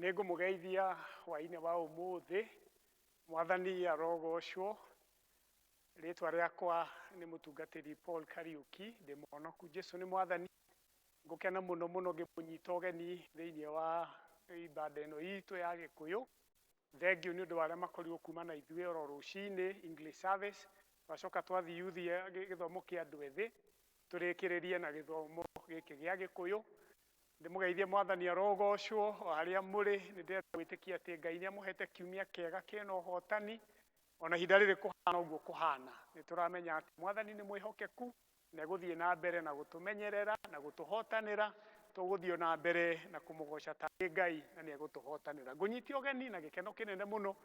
Nĩ ngũmũgeithia hwainĩ wa ũmũthĩ, Mwathani arogocwo. Rĩtwa rĩakwa nĩ mũtungatĩri Paul Kariuki, ndĩ mũhonoku, Jesu nĩ Mwathani. Ngũkena mũno mũno ngĩmũnyita ũgeni thĩinĩ wa ibada ĩno itũ ya Gĩkũyũ. Thengiũ nĩ ũndũ wa arĩa makorirwo kuma na ithuĩ oro rũcinĩ English service, twacoka twathiĩ youth gĩthomo kĩa andũ ethĩ, tũrĩkĩrĩrie na gĩthomo gĩkĩ gĩa Gĩkũyũ. Ndĩmũgeithie Mwathani arogocwo o harĩa mũrĩ, nĩ ndĩrenda gwĩtĩkia atĩ Ngai nĩ amũhete kiumia kĩega kĩna ũhotani, ona ihinda rĩrĩ kũhana ũguo kũhana. Nĩ tũramenya atĩ Mwathani nĩ mwĩhokeku, na egũthiĩ na mbere na gũtũmenyerera na gũtũhotanĩra, tũgũthiĩ na mbere na kũmũgoca tarĩ Ngai na nĩ egũtũhotanĩra. Ngũnyite ũgeni na gĩkeno kĩnene mũno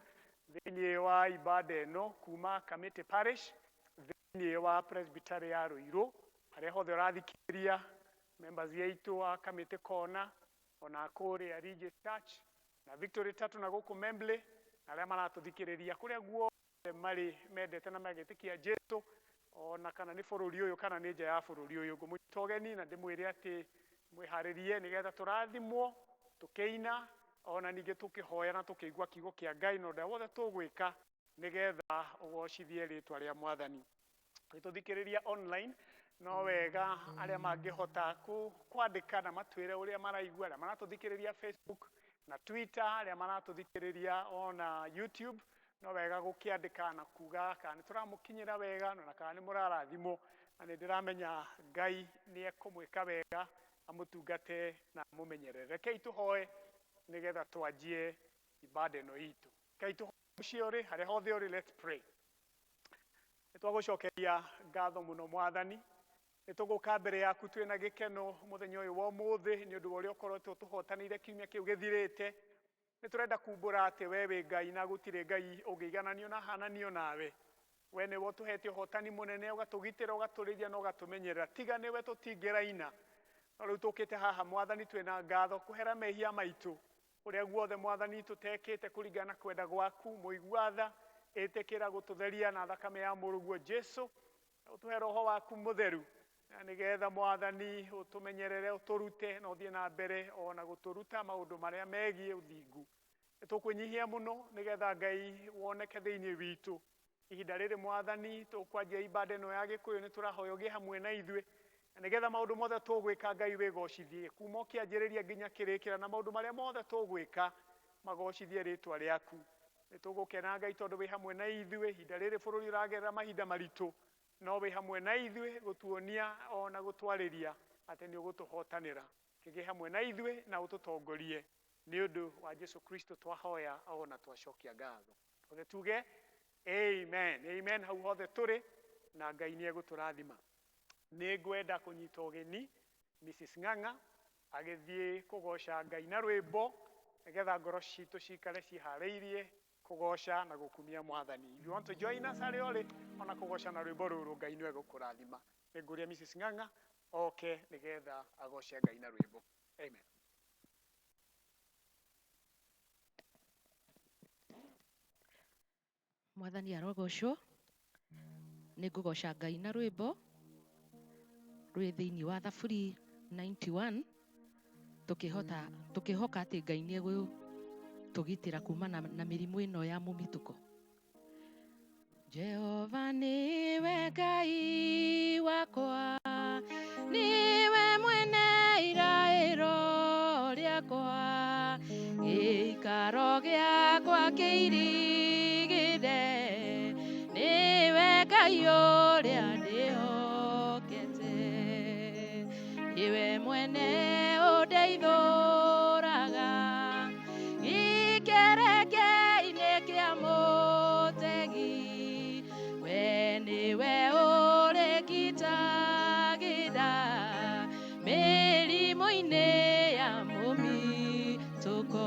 thĩinĩ wa ibada ĩno kuma Kamĩtĩ Parish, thĩinĩ wa Presbytery ya Ruiru, harĩa hothe ũrathikĩrĩria members aitũ a Kamĩtĩ Kona, ona kũrĩa Regis Church na Victory Tatu na gũkũ Membley, na arĩa maratũthikĩrĩria kũrĩa guothe marĩ mendete na magetĩkia Jesu, ona kana nĩ bũrũri ũyũ kana nĩ nja ya bũrũri ũyũ. Ngũmũnyita ũgeni na ndĩmwĩre atĩ mwĩharĩrie nĩgetha tũrathimwo tũkĩina, ona ningĩ tũkĩhoya na tũkĩigua kiugo kĩa Ngai na ũndũ wothe tũgwĩka nĩgetha ũgocithie rĩtwa rĩa Mwathani. Tũthikĩrĩria online no wega arĩa mangĩhota kwandĩka na matwĩre ũrĩa maraigua, arĩa maratũthikĩrĩria Facebook na Twitter, arĩa maratũthikĩrĩria ona YouTube, no wega gũkĩandĩka na kuga kana nĩ tũramũkinyĩra wega na kana nĩ mũrarathimwo, na nĩ ndĩramenya Ngai nĩ ekũmwĩka wega, amũtungate na amũmenyerere. Rekei tũhoe nĩgetha twanjie ibada ĩno itũ. Rekei tũhoe mũciĩ ũrĩ, harĩa hothe ũrĩ, let's pray. Nĩ twagũcokeria ngatho mũno Mwathani, nĩ tũgũka mbere yaku twĩna gĩkeno mũthenya ũyũ wa ũmũthĩ nĩ ũndũ wa ũrĩa ũkoretwo ũtũhotanĩire kiumia kĩu gĩthirĩte. Nĩ tũrenda kumbũra atĩ we wĩ Ngai na gũtirĩ Ngai ũngĩigananio na hananio nawe. We nĩwe ũtũhete ũhotani mũnene, ũgatũgitĩra, ũgatũrĩithia na ũgatũmenyerera. Tiga nĩwe tũtingĩraina. No rĩu tũkĩte haha Mwathani twĩna ngatho kũhera mehia maitũ, ũrĩa guothe Mwathani tũtekĩte kũringana na kwenda gwaku, mũigua tha, ĩtĩkĩra gũtũtheria na thakame ya mũrũguo Jesu, na ũtũhe roho waku mũtheru, na nĩgetha Mwathani ũtũmenyerere, ũtũrute na ũthiĩ na mbere ona gũtũruta maũndũ marĩa megiĩ ũthingu. Nĩ tũkwĩnyihia mũno nĩgetha Ngai woneke thĩinĩ witũ. Ihinda rĩrĩ Mwathani tũkwanjia ibada ĩno ya Gĩkũyũ, nĩ tũrahoya ũgĩe hamwe na ithuĩ, na nĩgetha maũndũ mothe tũgwĩka Ngai wĩgocithie, kuma ũkĩanjĩrĩria nginya kĩrĩkĩra, na maũndũ marĩa mothe tũgwĩka magocithie rĩtwa rĩaku. Nĩ tũgũkena Ngai tondũ wĩ hamwe na ithuĩ. Ihinda rĩrĩ bũrũri ũragerera mahinda maritũ, no wĩ hamwe na ithuĩ gũtuonia ona gũtwarĩria atĩ nĩ ũgũtũhotanĩra. Kĩgĩe hamwe na ithuĩ na ũtũtongorie, nĩ ũndũ wa Jesu Kristo twahoya ona twacokia ngatho. Othe tuge amen. Amen hau hothe tũrĩ, na Ngai nĩ egũtũrathima. Nĩ ngwenda kũnyita ũgeni Mrs. Ng'ang'a agĩthiĩ kũgoca Ngai na rwĩmbo, nĩgetha ngoro citũ cikare ciharĩirie kũgoca na gũkumia Mwathani. If you want to join us harĩa ũrĩ, ona kũgoca na rwĩmbo rũrũ, Ngai nĩwe egũkũrathima. Nĩ ngũria Mrs. Ng'ang'a oke nĩgetha agoce Ngai na rwĩmbo. Amen. Mwathani arogocwo. Nĩ ngũgoca Ngai na rwĩmbo rwĩ thĩinĩ wa Thaburi 91, tũkĩhota tũkĩhoka atĩ Ngai nĩ egũtũgitĩra kumana na mĩrimũ ĩno ya mũmitũko. Jehova niwe Ngai wakwa, niwe mwene iraĩro rĩakwa, gĩikaro gĩakwa kĩirigĩre, niwe Ngai ũrĩa ndĩhokete, niwe mwene ũndeithũraga gĩkereke-inĩ kĩa mũtegi, we nĩwe ũrĩngitagĩra mĩrimũ-inĩ ya mũmitũko.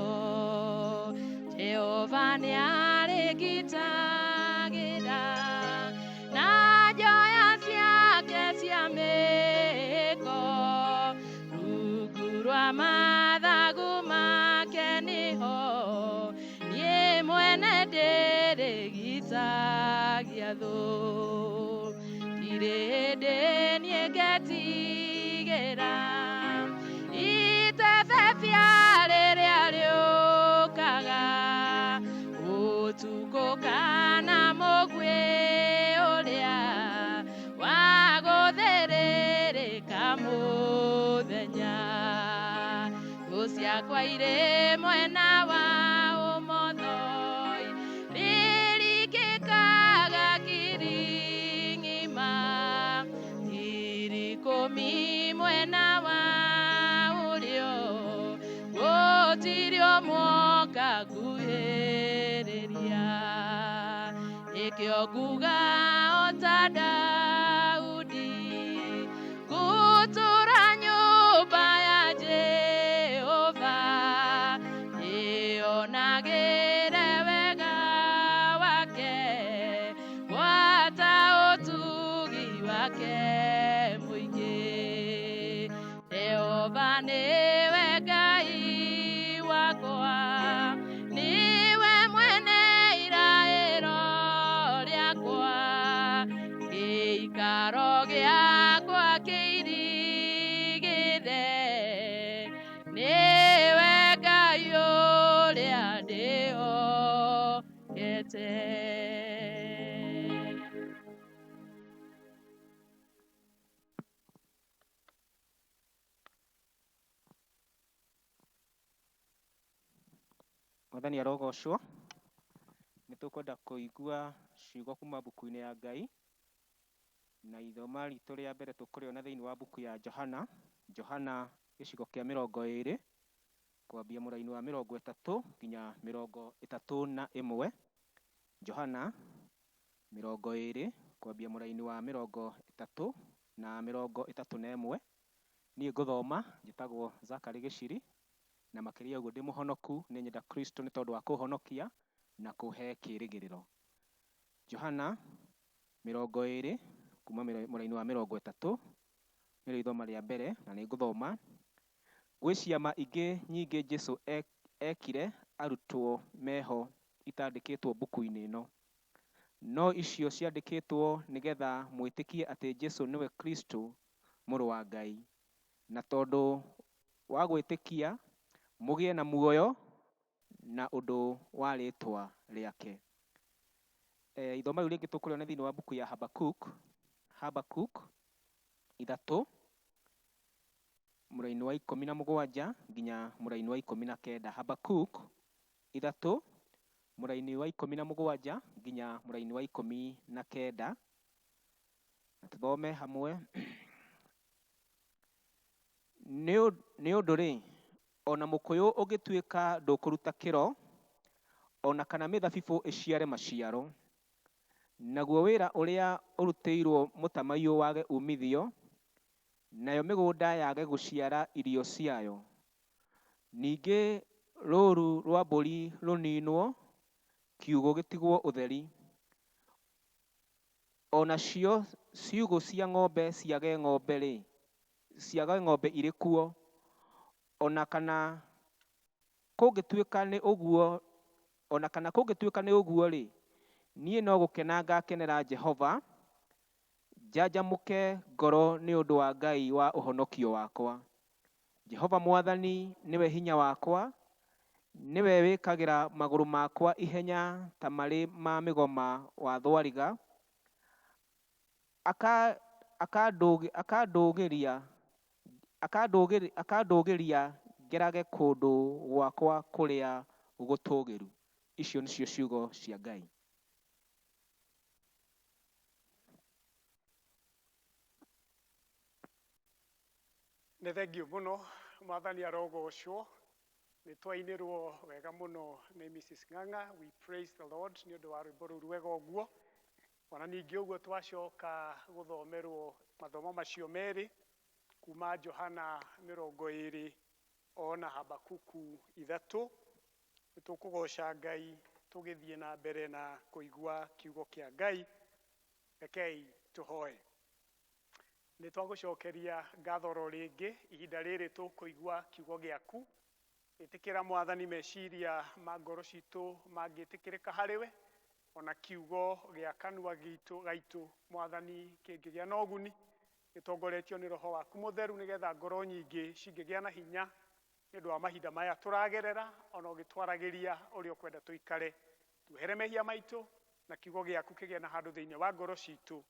Jehova nĩarĩngitagĩra na njoya ciake cia mĩhĩko, rungu rwa mathagu make nĩho niĩ mwene ndĩrĩgitagia thũ. Ndirĩ hĩndĩ niĩ ngetigĩra itebebia rĩrĩa rĩũkaga. Mũthenya thũ ciakwa irĩ mwena wa ũmotho, ririkĩkaga ngiri ng'ima, 10,000 mwena wa ũrĩo, gũtirĩ ũmwe ũkanguhĩrĩria. Nĩkĩo nguga o ta Daudi, ngũtũũra nyũmba ya Jehova, ndĩonagĩre wega wake, gwata ũtugi wake mũingĩ. Jehova nĩwe Ngai wakwa, nĩwe mwene iraĩro rĩakwa, gĩikaro gĩakwa kĩirigĩre, nĩwe Ngai ũrĩa ndĩhokete. Mwathani arogocwo. Nĩ tũkwenda kũigua ciugo kuma mbuku-inĩ ya Ngai, na ithoma ritũ rĩa mbere tũkũrĩona thĩinĩ wa mbuku ya Johana, Johana gĩcigo kĩa 20, kwambia mũraini wa 30 nginya 31. Johana 20 kwambia mũraini wa 30 na 31. Niĩ ngũthoma njĩtagwo Zachary Gĩciri, na makĩria ũguo ndĩ mũhonoku, nĩ nyenda Kristo nĩ tondũ wa kũhonokia na kũhe kĩĩrĩgĩrĩro. Johana 20 kuma mũraini wa 30 nĩrĩo ithoma rĩa mbere, na nĩ ngũthoma. Gwĩ ciama ingĩ nyingĩ Jesu ekire arutwo meho itandĩkĩtwo mbuku-inĩ ĩno, no icio ciandĩkĩtwo nĩgetha mwĩtĩkie atĩ Jesu nĩwe Kristo mũrũ wa Ngai, na tondũ wa gwĩtĩkia mũgĩe na muoyo na ũndũ wa rĩtwa rĩake. Ithoma rĩu rĩngĩ tũkũrĩona thĩinĩ wa mbuku ya Habakuk, Habakuk 3 mũraini wa 17 nginya mũraini wa 19. Habakuk 3 mũraini wa 17 nginya mũraini wa 19. Na tũthome hamwe. Nĩ ũndũ-rĩ, ona mũkũyũ ũngĩtuĩka ndũkũruta kĩro, ona kana mĩthabibũ ĩciare maciaro, naguo wĩra ũrĩa ũrutĩirwo mũtamaiyũ wage umithio, nayo mĩgũnda yage gũciara irio ciayo, ningĩ rũũru rwa mbũri rũninwo, kiugũ gĩtigwo ũtheri, onacio ciugũ cia ng'ombe ciage ng'ombe-rĩ, ciage ng'ombe irĩ kuo, ona kana kũngĩtuĩka nĩ ũguo, ona kana kũngĩtuĩka nĩ ũguo-rĩ, niĩ no gũkena ngakenera Jehova, njanjamũke ngoro nĩ ũndũ wa Ngai wa ũhonokio wakwa. Jehova Mwathani nĩwe hinya wakwa, nĩwe wĩkagĩra magũrũ makwa ihenya ta marĩ ma mĩgoma wa thwariga, akandũgĩria ngerage kũndũ gwakwa kũrĩa gũtũũgĩru. Icio nĩcio ciugo cia Ngai. Nĩ thengiũ mũno, Mwathani arogocwo. Nĩ twainĩrwo wega mũno nĩ Mrs. Ng'ang'a. We praise the Lord nĩ ũndũ wa rwĩmbo rũu rwega ũguo. Ona ningĩ ũguo twacoka gũthomerwo mathomo macio merĩ kuma Johana 20 ona Habakuku 3. Nĩ tũkũgoca Ngai tũgĩthiĩ na mbere na kũigua kiugo kĩa Ngai. Rekei tũhoe. Nĩ twagũcokeria ngatho oro rĩngĩ ihinda rĩrĩ tũkũigua kiugo gĩaku. Ĩtĩkĩra Mwathani meciria ma ngoro citũ mangĩtĩkĩrĩka harĩ we, ona kiugo gĩa kanua gaitũ Mwathani kĩngĩgĩa na ũguni, gĩtongoretio nĩ Roho waku Mũtheru, nĩgetha ngoro nyingĩ cingĩgĩa na hinya nĩ ũndũ wa mahinda maya tũragerera, ona ũgĩtwaragĩria ũrĩa ũkwenda tũikare. Tuohere mehia maitũ na kiugo gĩaku kĩgĩe na handũ thĩinĩ wa ngoro citũ,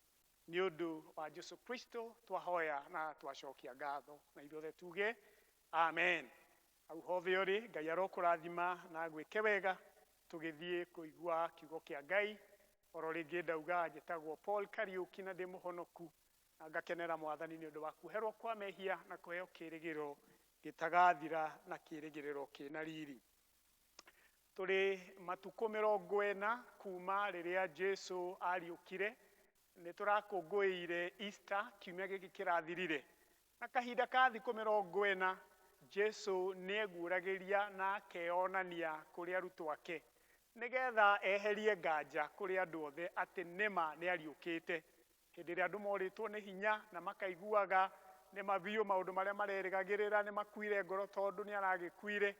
Nĩ ũndũ wa Jesu Kristo twahoya na twacokia ngatho, na ithuothe tuge amen. Hau hothe ũrĩ, Ngai arokũrathima na agwĩke wega tũgĩthiĩ kũigua kiugo kĩa Ngai. Oro rĩngĩ ndauga njĩtagwo Paul Kariuki na ndĩ mũhonoku, na ngakenera Mwathani nĩ ũndũ wa kuoherwo kwa mehia na kũheo kĩĩrĩgĩrĩro gĩtagathira na kĩĩrĩgĩrĩro kĩna riri. Tũrĩ matukũ 40 kuma rĩrĩa Jesu ariũkire, nĩ tũrakũngũĩire Easter kiumia gĩkĩ kĩrathirire. Na kahinda ka thikũ 40 Jesu nĩ eguũragĩria na akeyonania kũrĩ arutwo ake, nĩgetha eherie nganja kũrĩ andũ othe atĩ nĩma nĩ ariũkĩte. Hĩndĩ ĩrĩa andũ morĩtwo nĩ hinya na makaiguaga nĩ mabiũ maũndũ marĩa marerĩgagĩrĩra, nĩ makuire ngoro tondũ nĩ aragĩkuire,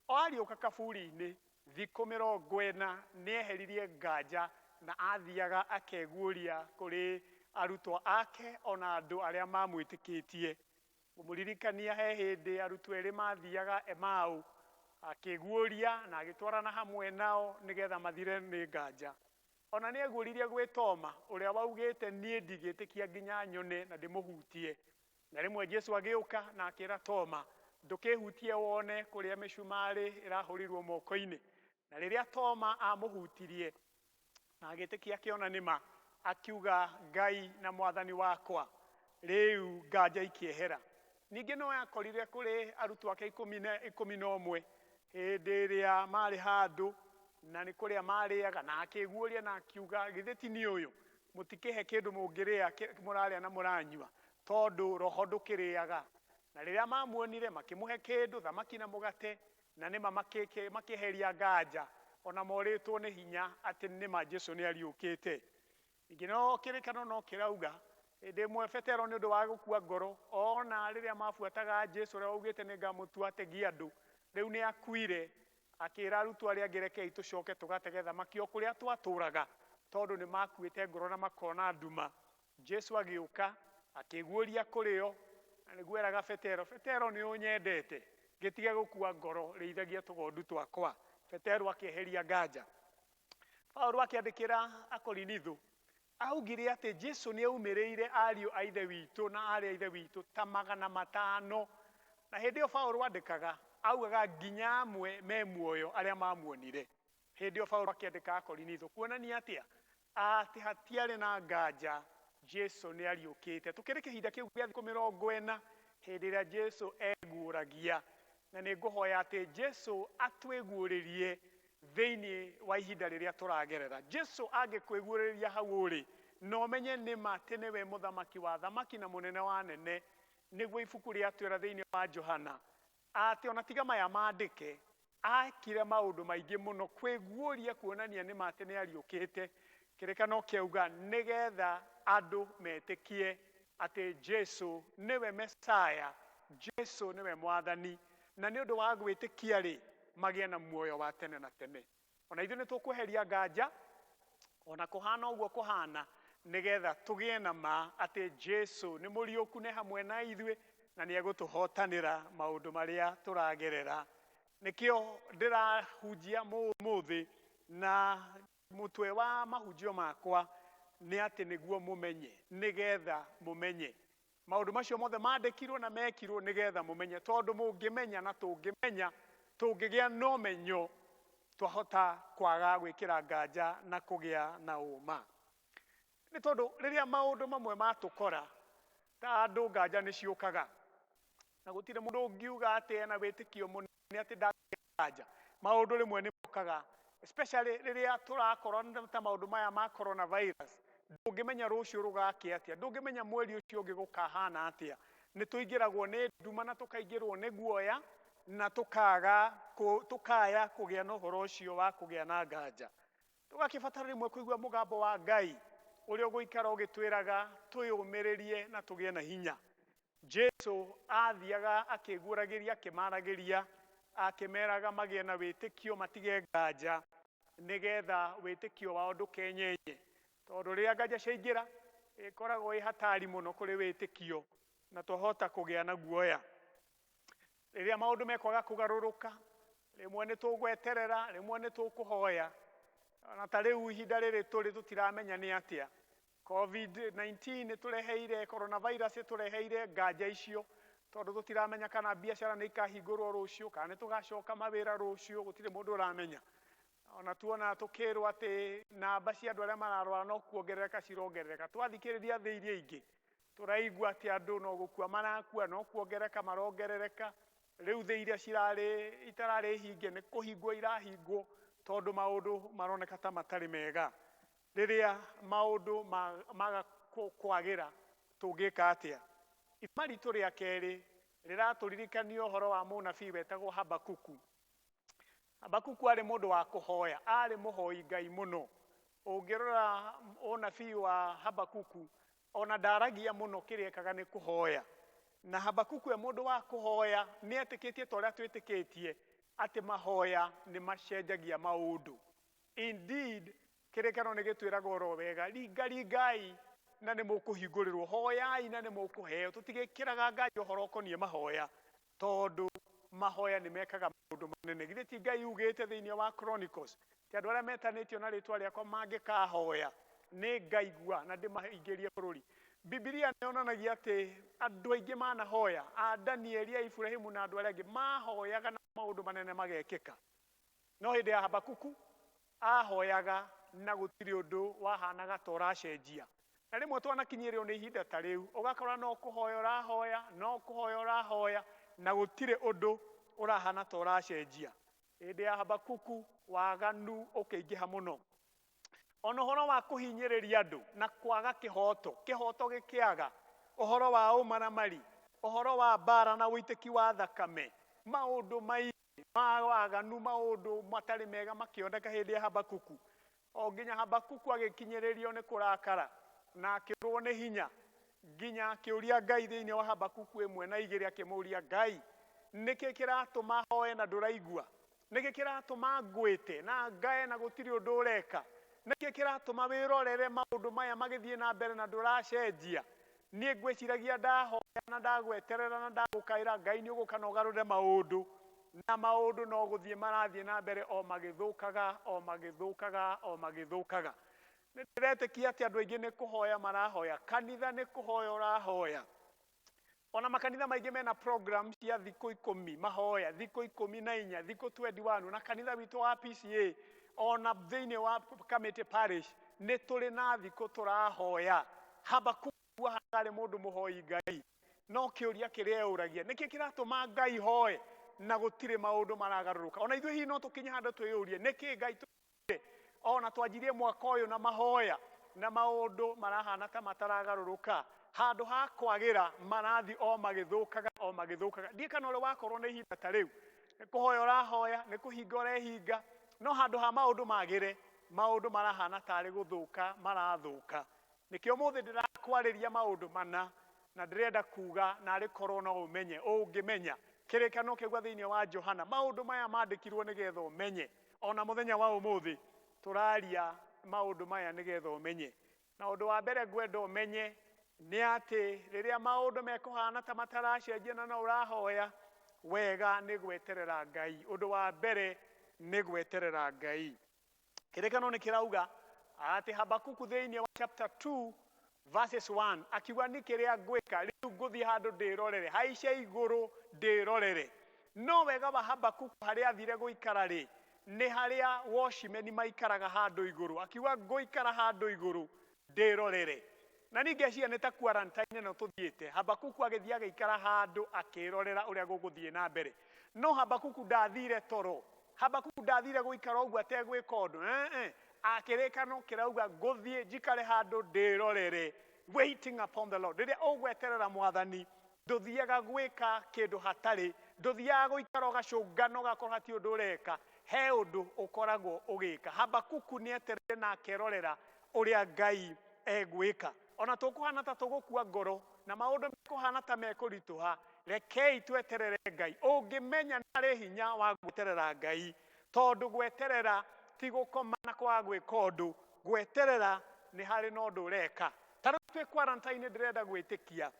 o ariũka kaburi-inĩ thikũ 40 nĩ eheririe nganja na athiaga akeguũria kũrĩ arutwo ake ona andũ arĩa mamwĩtĩkĩtie. Ngũmũririkania he hĩndĩ arutwo erĩ mathiaga Emau, akĩguũria na agĩtwarana hamwe nao nĩgetha mathire nĩ nganja. Ona nĩ eguũririe gwĩ Toma ũrĩa waugĩte niĩ ndigĩtĩkia nginya nyone na ndĩmũhutie. Na rĩmwe Jesu agĩũka na akĩra Toma, ndũkĩhutie wone kũrĩa mĩcumarĩ ĩrahũrirwo moko-inĩ. Na rĩrĩa Toma amũhutirie na agĩtĩkia akĩona nĩma, akiuga Ngai na Mwathani wakwa, rĩu nganja ikĩehera. Ningĩ no akorire kũrĩ arutwo ake 11 hĩndĩ ĩrĩa marĩ handũ na nĩ kũrĩa marĩaga, na akĩguũria na akiuga githĩ ti niĩ ũyũ, mũtikĩhe kĩndũ mũngĩrĩa mũrarĩa na mũranyua, tondũ roho ndũkĩrĩaga. Na rĩrĩa mamuonire makĩmũhe kĩndũ, thamaki na mũgate, na nĩma makĩeheria nganja, ona morĩtwo nĩ hinya atĩ nĩma Jesu nĩ ariũkĩte. Ningĩ no kĩrĩkano no kĩrauga hĩndĩ ĩmwe Petero nĩ ũndũ wa gũkua ngoro, ona rĩrĩa mabuataga Jesu ũrĩa waugĩte nĩ ngamũtua ategi andũ, rĩu nĩ akuire, akĩra arutwo arĩa angĩ rekei tũcoke tũgatege thamaki o kũrĩa twatũraga, tondũ nĩ makuĩte ngoro na makona nduma. Jesu agĩũka akĩguũria kũrĩ o, na nĩguo eraga Petero, Petero nĩ ũnyendete, ngĩtige gũkua ngoro, rĩithagia tũgondu twakwa. Petero akĩeheria nganja. Paulo akĩandĩkĩra Akorinitho augire atĩ Jesu nĩ aumĩrĩire ariũ a ithe witũ na aarĩ a ithe witũ ta 500. Na hĩndĩ ĩyo Paulo andĩkaga augaga nginya amwe me muoyo arĩa mamuonire. Hĩndĩ ĩyo Paulo akĩandĩka Akorinitho kuonania atĩa? Atĩ hatiarĩ na nganja Jesu nĩ ariũkĩte. Tũkĩrĩ kĩhinda kĩu gĩa thikũ 40 hĩndĩ ĩrĩa Jesu eguũragia, na nĩ ngũhoya atĩ Jesu atwĩguũrĩrie thĩinĩ wa ihinda rĩrĩa tũragerera. Jesu angĩkwĩguũrĩria hau ũrĩ, na ũmenye nĩ ma atĩ nĩwe mũthamaki wa thamaki na mũnene wa nene, nĩguo ibuku rĩatwĩra thĩinĩ wa Johana atĩ ona tiga maya mandĩke, akire maũndũ maingĩ mũno kwĩguũria kuonania nĩ ma atĩ nĩ ariũkĩte. Kĩrĩkano kĩauga nĩgetha andũ metĩkie atĩ Jesu nĩwe Mesaya, Jesu nĩwe Mwathani, na nĩ ũndũ wa gwĩtĩkia rĩ magĩe na muoyo wa tene na tene. Ona ithuĩ nĩ tũkweheria nganja ona kũhana ũguo kũhana, nĩgetha tũgĩe na ma atĩ Jesu nĩ mũriũku, nĩ hamwe na ithuĩ, na nĩ egũtũhotanĩra maũndũ marĩa tũragerera. Nĩkĩo ndĩrahunjia mũthĩ, na mũtwe wa mahunjio makwa nĩ atĩ nĩguo mũmenye, nĩgetha mũmenye maũndũ macio mothe mandĩkirwo na mekirwo, nĩgetha mũmenye, tondũ mũngĩmenya na tũngĩmenya, tũngĩgĩa na ũmenyo, twahota kwaga gwĩkĩra nganja na kũgĩa na ũma. Nĩ tondũ rĩrĩa maũndũ mamwe matũkora ta andũ, nganja nĩ ciũkaga, na gũtirĩ mũndũ ũngiuga atĩ ena wĩtĩkio mũnene atĩ ndangĩganja. Maũndũ rĩmwe nĩ mokaga, especially rĩrĩa tũrakorwo ta maũndũ maya ma coronavirus. Ndũngĩmenya rũciũ rũgakĩa atĩa, ndũngĩmenya mweri ũcio ũngĩ gũkahana atĩa. Nĩ tũingĩragwo nĩ nduma na tũkaingĩrwo nĩ guoya na tũkaya kũgĩa na ũhoro ũcio wa kũgĩa na nganja. Tũgakĩbatara rĩmwe kũigua mũgambo wa Ngai ũrĩa ũgũikara ũgĩtwĩraga twĩyũmĩrĩrie na tũgĩe na hinya. Jesu athiaga akĩguũragĩria, akĩmaragĩria, akĩmeraga magĩe na wĩtĩkio, matige nganja, nĩgetha wĩtĩkio wao ndũkenyenye, tondũ rĩrĩa nganja ciaingĩra ĩkoragwo ĩ hatari mũno kũrĩ wĩtĩkio, na twahota kũgĩa na guoya. Rĩrĩa maũndũ mekwaga kũgarũrũka, rĩmwe nĩ tũgweterera, rĩmwe nĩ tũkũhoya. Na ta rĩu ihinda rĩrĩ tũrĩ tũtiramenya nĩ atĩa. COVID-19 ĩtũreheire, coronavirus ĩtũreheire nganja icio, tondũ tũtiramenya kana biacara nĩ ikahingũrwo rũciũ, kana nĩ tũgacoka mawĩra rũciũ, gũtirĩ mũndũ ũramenya. Ona tuona tũkĩrwo atĩ namba cia andũ arĩa mararwara no kuongerereka cirongerereka. Twathikĩrĩria thĩ iria ingĩ, tũraigua atĩ andũ no gũkua marakua, no kuongerereka marongerereka. Rĩu thĩ iria cirarĩ itararĩ hinge nĩ kũhingwo irahingwo, tondũ maũndũ maroneka ta matarĩ mega. Rĩrĩa maũndũ maga kwagĩra, tũngĩka atĩa? Ithoma ritũ rĩa kerĩ rĩratũririkania ũhoro wa mũnabii wetagwo Habakuku. Habakuku arĩ mũndũ wa kũhoya, arĩ mũhoi Ngai mũno. Ũngĩrora ũnabii wa Habakuku, ona ndaragia mũno, kĩrĩa ekaga nĩ kũhoya. Na Habakuku e mũndũ wa kũhoya, nĩ etĩkĩtie ta ũrĩa twĩtĩkĩtie atĩ mahoya nĩ macenjagia maũndũ. Indeed, kĩrĩkano nĩ gĩtwĩraga oro wega, ringaringai na nĩ mũkũhingũrĩrwo, hoyai na nĩ mũkũheo. Tũtigĩkĩraga nganja ũhoro ũkoniĩ mahoya, tondũ mahoya nĩ mekaga maũndũ manene. Githĩ ti Ngai ugĩte thĩinĩ wa Chronicles, ti andũ arĩa metanĩtio na rĩtwa rĩakwa mangĩkahoya, nĩ ngaigua na ndĩmaingĩrie bũrũri. Bibilia nĩ yonanagia atĩ andũ aingĩ manahoya, a Danieli, a Ibrahimu na andũ arĩa angĩ mahoyaga na maũndũ manene magekĩka. No hĩndĩ ya Habakuku ahoyaga na gũtirĩ ũndũ wahanaga ta ũracenjia. Na rĩmwe twanakinyĩrĩrwo nĩ ihinda ta rĩu, ũgakora no kũhoya ũrahoya, no kũhoya ũrahoya, na gũtirĩ ũndũ ũrahana ta ũracenjia. Hĩndĩ ya Habakuku waganu ũkĩingĩha mũno. Ona ũhoro wa kũhinyĩrĩria andũ na kwaga kĩhoto, kĩhoto gĩkĩaga, ũhoro wa ũmaramari, ũhoro wa mbara na ũitĩki wa thakame, maũndũ maingĩ ma waganu, maũndũ matarĩ mega makĩoneka hĩndĩ ya Habakuku. O nginya Habakuku agĩkinyĩrĩrio nĩ kũrakara na akĩũrwo nĩ hinya, nginya akĩũria Ngai thĩinĩ wa Habakuku 1 na 2, akĩmũũria Ngai, nĩkĩ kĩratũma hoe na ndũraigua? Nĩkĩ kĩratũma ngwĩte na ngae na gũtirĩ ũndũ ũreka? Nĩkĩ kĩratũma wĩrorere maũndũ maya magĩthiĩ na mbere na ndũracenjia? Niĩ ngwĩciragia ndahoya na ndagweterera na ndagũkaĩra Ngai nĩ ũgũka na ũgarũre maũndũ, na maũndũ no gũthiĩ marathiĩ na mbere o magĩthũkaga, o magĩthũkaga, o magĩthũkaga. Nĩ ndĩretĩkia atĩ andũ aingĩ nĩ kũhoya marahoya, kanitha nĩ kũhoya ũrahoya. Ona makanitha maingĩ mena program cia thikũ 10 mahoya, thikũ 14, thikũ 21, na kanitha witũ wa PCA ona thĩinĩ wa Kamĩtĩ Parish nĩ tũrĩ na thikũ tũrahoya. Habakuku arĩ mũndũ mũhoi Ngai, no kĩũria kĩrĩa eyũragia, nĩkĩ kĩratũma Ngai hoe na gũtirĩ maũndũ maragarũrũka? Ona ithuĩ hihi no tũkinye handũ twĩyũrie, nĩkĩ Ngai tũire? Ona twanjirie mwaka ũyũ na mahoya na maũndũ marahana ta mataragarũrũka, handũ ha kwagĩra marathi o magĩthũkaga, o magĩthũkaga. Ndiĩ kana ũrĩ wakorwo nĩ ihinda ta rĩu, nĩ kũhoya ũrahoya, nĩ kũhinga ũrehinga, no handũ ha maũndũ magĩre, maũndũ marahana tarĩ gũthũka marathũka. Nĩkĩo ũmũthĩ ndĩrakwarĩria maũndũ mana, na ndĩrenda kuga narĩ korwo no ũmenye, ũngĩmenya kĩrĩkano kĩgwa thĩinĩ wa Johana, maũndũ maya mandĩkirwo nĩgetha ũmenye. Ona mũthenya wa ũmũthĩ tũraria maũndũ maya nĩgetha ũmenye. Na ũndũ wa mbere ngwenda ũmenye nĩ atĩ rĩrĩa maũndũ mekũhana ta mataracenjia na no ũrahoya, wega nĩ gweterera Ngai. Ũndũ wa mbere nĩ gweterera Ngai. Kĩrĩkano nĩ kĩrauga atĩ Habakuku thĩinĩ wa chapter 2 verses 1 akiuga nĩ kĩrĩa ngwĩka rĩu, ngũthiĩ handũ ndĩrorere, haice igũrũ ndĩrorere. No wega wa Habakuku harĩa athire gũikara rĩ, nĩ harĩa watchmen maikaraga handũ igũrũ. Akiuga ngũikara handũ igũrũ ndĩrorere. Na ningĩ cia nĩ ta quarantine ĩno tũthiĩte, Habakuku agĩthiĩ agĩikara handũ akĩrorera ũrĩa gũgũthiĩ na mbere. No Habakuku ndathire toro, Habakuku ndathire gũikara ũguo ategwĩka ũndũ. Akĩrĩkano kĩrauga ngũthiĩ njikare handũ ndĩrorere, waiting upon the Lord. Rĩrĩa ũgweterera Mwathani, ndũthiaga gwĩka kĩndũ hatarĩ, ndũthiaga gũikara ũgacũngana ũgakorwo hatirĩ ũndũ ũreka, he ũndũ ũkoragwo ũgĩka. Habakuku nĩ etereire na akerorera ũrĩa Ngai egwĩka. Ona tũkũhana ta tũgũkua ngoro na maũndũ mekũhana ta mekũritũha, rekei tweterere Ngai. Ũngĩmenya nĩ harĩ hinya wa gweterera Ngai, tondũ gweterera ti gũkoma na kwaga gwĩka ũndũ, gweterera nĩ harĩ na ũndũ ũreka. Ta rĩu twĩ quarantine, ndĩrenda gwĩtĩkia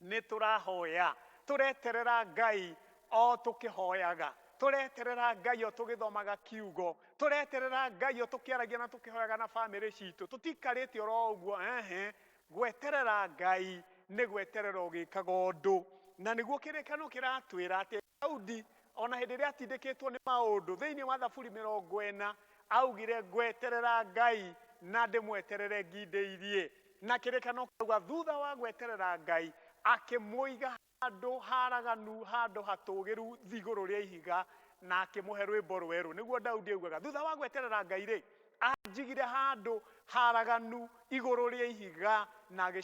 nĩ tũrahoya, tũreterera Ngai o tũkĩhoyaga. Tũreterera Ngai o tũgĩthomaga kiugo, tũreterera Ngai o tũkĩaragia na tũkĩhoyaga na bamĩrĩ citũ, tũtikarĩte oro ũguo. Ehe, gweterera Ngai nĩ gweterera ũgĩkaga ũndũ, na nĩguo kĩrĩkano kĩratwĩra atĩ Daudi ona hĩndĩ ĩrĩa atindĩkĩtwo nĩ maũndũ thĩinĩ wa Thaburi 40 augire, "Ngweterera Ngai na ndĩmweterere ngindĩirie." Na kĩrĩkano kĩrauga thutha wa gweterera Ngai akĩmũiga handũ haraganu, handũ hatũgĩru igũrũ rĩa ihiga, na akĩmũhe rwĩmbo rwerũ. Nĩguo Daudi augaga thutha wa gweterera Ngai rĩ, anjigire handũ haraganu igũrũ rĩa ihiga na agĩcoka.